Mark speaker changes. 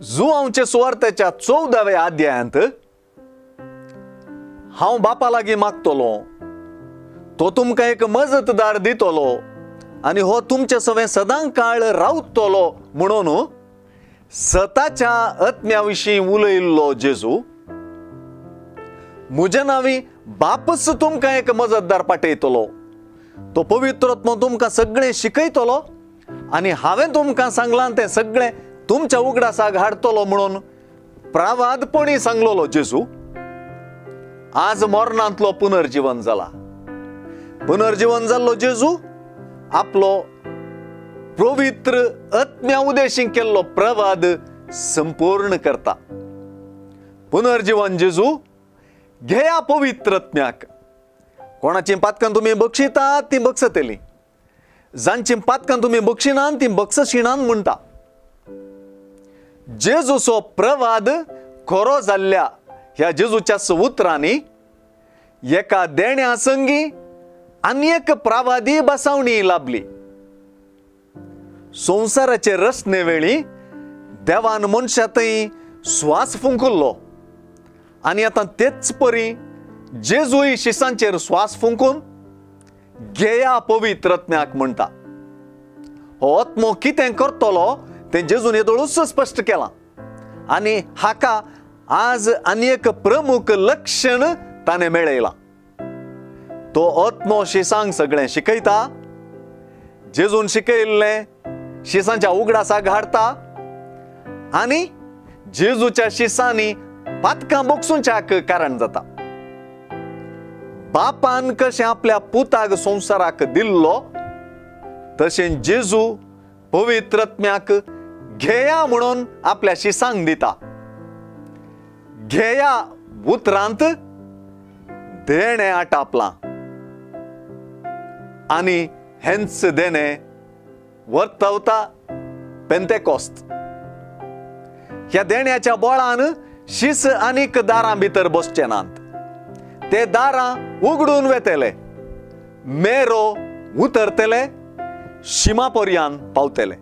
Speaker 1: जुवांवचे सुवार्तेच्या 14व्या अध्यायांत हांव बापा लागीं मागतलो, तो तुमकां एक मजतदार दितलो आनी हो तुमचे सवें सदां काळ रावतलो म्हणून सताच्या आत्म्या विशीं उलयल्लो जेजू म्हज्या नांवी बापच तुमकां एक मजतदार पाठयतलो, तो पवित्र आत्मो तुमकां सगळें शिकयतलो आनी हांवें तुमकां सांगलां तें सगळें तुमच्या उगडासाक हाडटलो म्हणून प्रावादपणी सांगलोलो जेजू आज मरणांतलो पुनर्जीवन जाला। पुनर्जीवन जाल्लो जेजू आपलो पवित्र आत्म्या उद्देशीन केल्लो प्रवाद संपूर्ण करता। पुनर्जीवन जेजू घेया पवित्र आत्म्याक। कोणाची पातकां तुमी बक्षितात ती बक्षतली, जांची पातकां तुमी बक्षिनात ती बक्षशिनात म्हणटा। जेजूचो प्रवाद खरो जाल्ल्या ह्या जेजूच्या उतरांनी एका देण्या संगी आनी एक प्रवादी बसावणी लाभली। संवसाराचे रचने वेळी देवान मनशा थंय श्वास फुंकुल्लो आनी आतां तेच परी जेजूय शिसांचेर श्वास फुंकून घेया पवित्र आत्म्याक म्हणटा। हो आत्मो कितें करतलो तें जेजून येदोळूच स्पश्ट केलां आनी हाका आज आनी एक प्रमुख लक्षण ताणें मेळयलां। तो आत्मो शिसांक सगळें शिकयता, जेजून शिकयल्लें शिसांच्या उगडासाक हाडटा आनी जेजूच्या शिसांनी पातकां बोगसूंच्याक कारण जाता। बापान कशें आपल्या पुताक संवसाराक दिल्लो तशें जेजू पवित्र आत्म्याक घेया म्हणून आपल्या शिसांक दिता। घेया उतरांत देणें आटापलां आनी हेंच देणें वर्तवता पेंतेकोस्त। ह्या देण्याच्या बोळान शीस आनीक दारां भितर बसचे नात, ते दारां उगडून वेतले, मेरो उतरतले, शिमा पर्यान पावतले।